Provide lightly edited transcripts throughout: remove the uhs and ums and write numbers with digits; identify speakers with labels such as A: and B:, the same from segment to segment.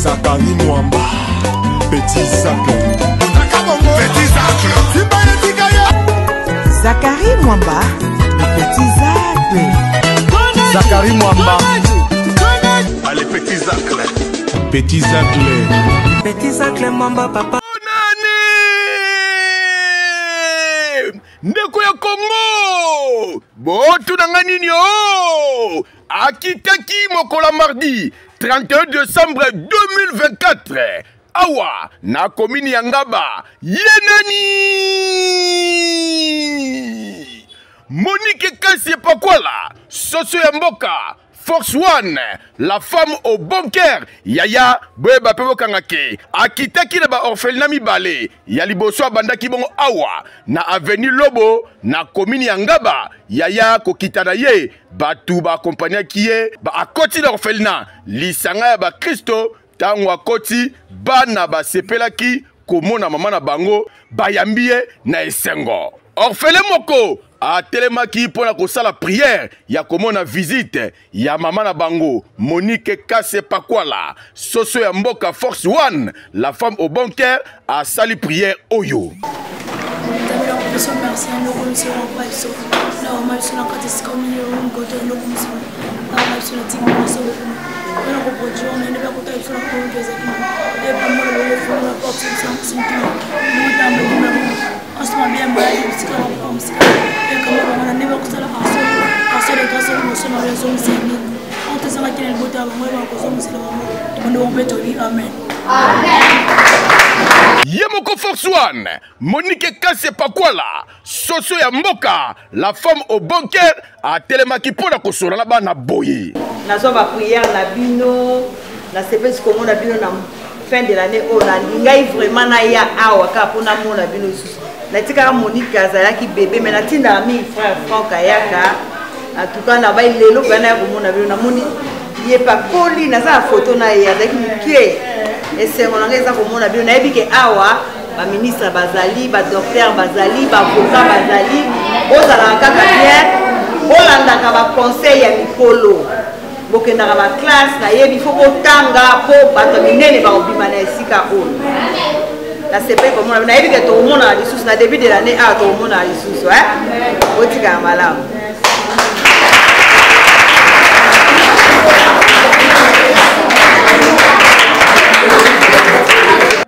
A: Zacharie Mwamba, Petit Zacle.
B: Petit Zacle.
C: Zacharie Mwamba, le petit Zacle.
A: Zacharie Mwamba.
B: Allez, Petit Zacle.
A: Petit Zacle.
C: Petit Zacle Mwamba papa.
D: Nani ndeko ya Kongo, botuna nga nini o akitaki mokolo ya mardi 31 décembre 2024 awa na komini ya Ngaba. Ye nani? Monique Kasi Epakwala, soso ya mboka, Force One, la femme au bon cœur, yaya boyeba mpe bokanga ke akitaki na baorphelinat mibale ya liboso. Abandaki bongo awa na avenue Lobo na komini ya Ngaba. Yaya kokita na ye, bato baakompagnaki ye ba akoti na orphelinat Lisanga ya Bakristo. Ntango akoti, bana basepelaki komona mama na bango, bayambi ye na esengo. Orphelin moko atelemaki mpo na kosala priere ya komona visite ya mama na bango Monique Kase Pakwala, soso ya mboka, Force One, la femme au bon cœur. Asali priere oyo.
E: Biso merci na ndoko biso na biso na mama biso na kati esika mingi mokoto ya ndoko biso na mama biso na tima biso mpona koproduire na nde bakota biso na kongo ezalaki epambola bango, fongola porte biso na kusintima motambo asoma bien maladi bisika bakoka mosika ekamba bango na nde bakosala action de grâce liboso na oyo azongisela mingi oyo tozangaki na libota ya bango, oyebaka kozongisela bango. Tobondi bango mpe tobi amen.
D: Ye moko Force One, Monique Kase Pakwala, soso ya mboka, la femme au bon cœur, atelemaki mpo na kosola na bana boye.
F: Nazwa baprière na bino, nasepesi komona bino na fin de l'année oyo. Nalingai vraiment naya awa kaka mpo namona bino lisusu. Natikaka Monique azalaki bébé, mais natindaka mingi frère Frank ayaka. En tout cas, nabai lelo mpenza naya komona bino. Namoni ye pakoli, naza na foto na ye azalaki moke. Esengo na ngai eza komona bino. Nayebi ke awa baministre bazali, badocteur bazali, baavocat bazali. Bozalaka kaka bien, bolandaka baconseil ya mikolo, bokendaka baklasse. Nayebi fo botanga mpo bato ya minene bakobima na esika oyo. Nasepeli komona. Nayebi ke tokomonana lisusu na début de l'année awa, tokomonana lisusu. Botikala malamu.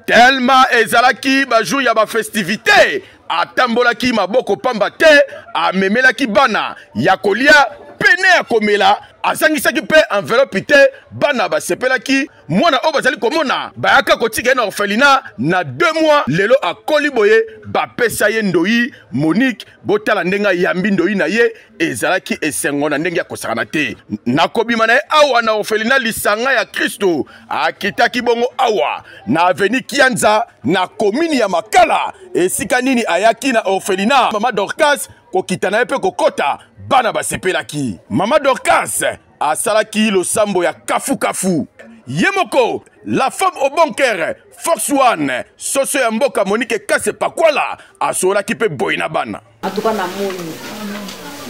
D: Telma ezalaki bajour ya bafestivité, atambolaki maboko pamba te. Amemelaki bana ya kolia, pene ya komela, azangisaki mpe enveloppe te. Bana basepelaki. Mwana oyo bazali komona, bayaka kotika ye na orphelinat na 2 mois. Lelo akoli boye, bapesa ye ndoi Monique. Botala ndenge ayambi ndoi na ye, ezalaki esengo na ndenge ya kosakana te. Nakobima na ye awa na orphelinat Lisanga ya Kristo, akitaki bongo awa na avenue Kianza na komini ya Makala, esika nini ayaki na orphelinat Mama Dorcas. Kokita na ye mpe kokota, bana basepelaki. Mama Dorcas asalaki losambo ya kafukafu. Ye moko la femme au bon cœur, Force One, soso ya mboka, Monique Kase Pakwala, asololaki mpe boye na bana.
F: En tout cas, namoni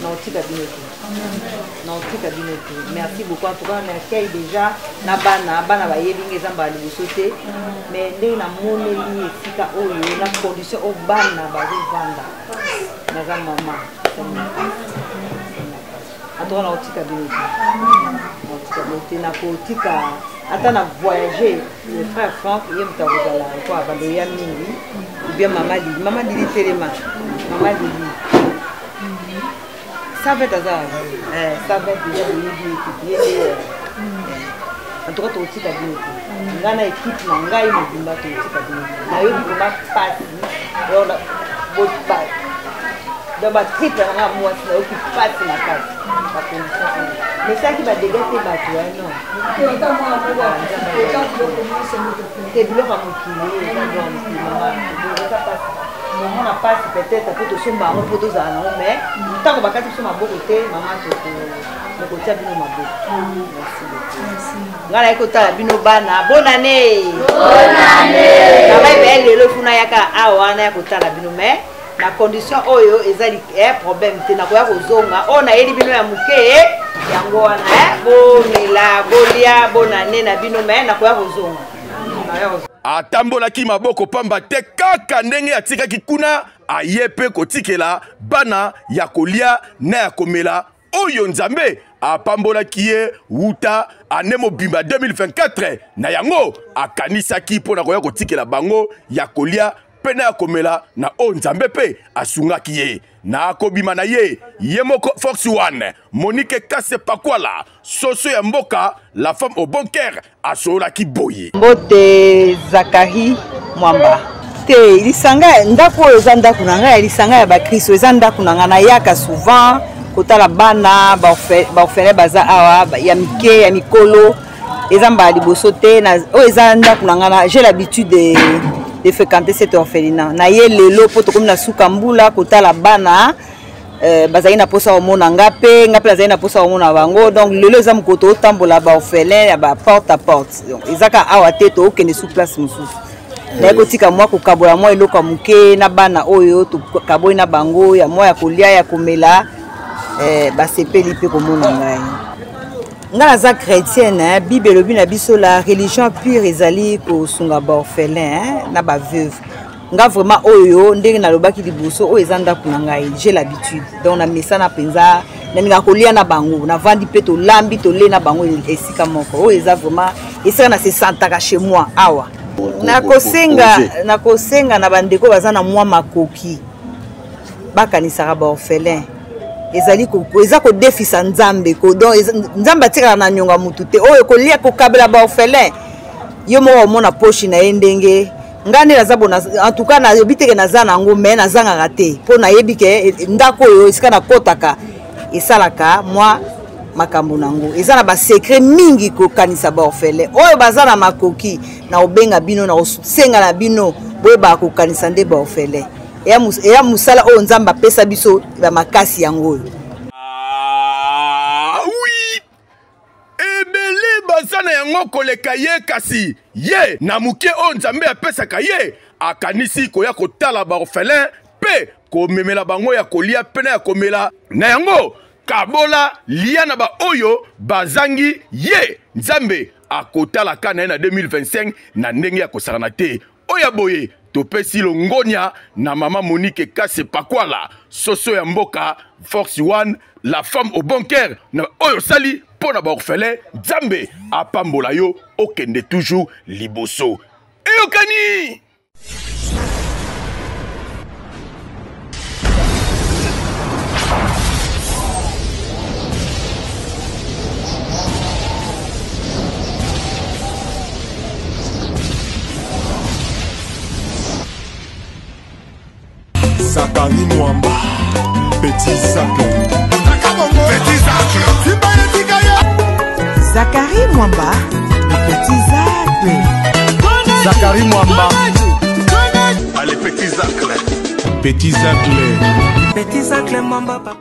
F: naotika bino te, naotika bino te. Merci beaucoup. En tout cas, nakei déjà na bana. Bana bayebi nge eza mbala liboso te, mais ndenge namoneli esika oyo na condition oyo bana bazovanda, naza mama. En tout cas, nakotika bino te, nakotika bino te, nakotika ata na voyage. Le frère Frank, ye moto akozala po abanda oya mingi, ou bien mama Lili. Mama Lili, telema. Mama Lili Savet aza Savet déjà, boyebi équipe ye nde. En tout cas, tokotika bino te. Ngai na équipe na ngai mobimba, tokotika bino te. Nayobi vraiment pasi donc batripe na nga mwasi, nayoki pasi makasi bacondition oyo, mais soki badega te bato ya non te. Biloko ya mokili eza biloko ya mokili, mama, eza pasi. Omona pasi peut-être mpo tosomba yango, mpo tozala nango, mais ntango bakati biso maboko te, mama, tokotia bino maboko. Merci beaucoup. Ngai nayi kotala bino bana. Bonne année. Nabai baye lelo funa yaka awa, naya kotala bino, mais na condition oyo eza problème te. Nakoya kozonga. Oyo nayeli bino ya moke yango wana, bomela, bolia. Bonne année na bino, mais nakoya kozonga.
D: Atambolaki maboko pamba te, kaka ndenge atikaki kuna, aye mpe kotikela bana ya kolia na ya komela oyo Nzambe apambolaki ye wuta ane mobimba 2024. Na yango akanisaki mpo na koya kotikela bango ya kolia mpe na ya komela na oyo Nzambe mpe asungaki ye na kobima na ye ye moko. Force One, Monique Kase Pakwala, soso ya mboka, la femme au bon cœur, asololaki boye.
F: Mbote Zakari Mwamba. Te, lisanga, ndako oyo eza ndako na ngai ya lisanga ya bakristo, eza ndako na ngai. Nayaka souvent kotala bana baorphelin baza awa, ya mike, ya mikolo. Eza mbala liboso te. Oyo eza ndako na ngai, j'ai l'habitude de fréquenter cet orphelinat. Naye lelo mpo tokomi na suka mbula kotala bana. Bazali na posa komona nga, mpe nga mpe nazali na posa komona bango. Donc lelo eza mokolo tootambola baorphelin ya baporte à porte. Donc eza kaka awa te, tookende sur place mosusu. Naye kotika mwa kokabola mwa eloko ya moke na bana oyo tokaboli na bango, ya mwa ya kolia, ya komela. Basepeli mpe komona ngai. Ngai naza chrétienne, hein. Bible elobi na biso la religion pure ezali kosunga baorphelin, hein, na baveuve. Nga vraiment, oyo ndenge nalobaki liboso, oyo eza ndako na ngai, j'ai l'habitude. Donc na mesana mpenza, nalingaka kolia na bango, navandi mpe tolambi, tole na bango esika moko. Oyo eza vraiment esika na se sentaka chez moi awa. Nakosenga na bandeko baza na mwa makoki, bakanisaka baorphelin. Ezali eza kodefisa Nzambe. Donc Nzambe atikaka na niongo ya motu te. Oyo kolia, kokabela baorphelin, yo moko omona poche na ye ndenge. Ngai nde naza bona, en tout cas nayebi teke naza na yango, mais nazangaka te, mpo nayebi ke ndako oyo esika nakɔtaka esalaka mwa makambo nango, eza na basecret mingi. Kokanisa baorphelin oyo baza na makoki, na kobenga bino, na kosenga na bino, boyebaka kokanisa nde baorphelin. Eya mosala oyo Nzambe apesa biso ya makasi, yango oyo.
D: Ah, oui, ebele baza na yango koleka ye, kasi ye na moke oyo Nzambe apesaka ye, akanisi koya kotala baorphelin mpe komemela bango ya kolia mpe na ya komela. Na yango kabola, lia na baoyo bazangi. Ye Nzambe akotalaka na ye na 2025 na ndenge ya kosakana te. Oyo ya boye, topesi longonia na mama Monique Kase Pakwala, soso ya mboka, Force One, la femme au bon cœur, na oyo osali mpo na baorphelin. Nzambe apambola yo, okende toujours liboso. Eyokani.
A: Zakari Mwamba, Petit Zacle.
B: Petit Zacle.
C: Zakari Mwamba, Petit Zacle.
A: Zakari Mwamba.
B: Allez, Petit Zacle.
A: Petit Zacle.
C: Petit Zacle Mwamba papa.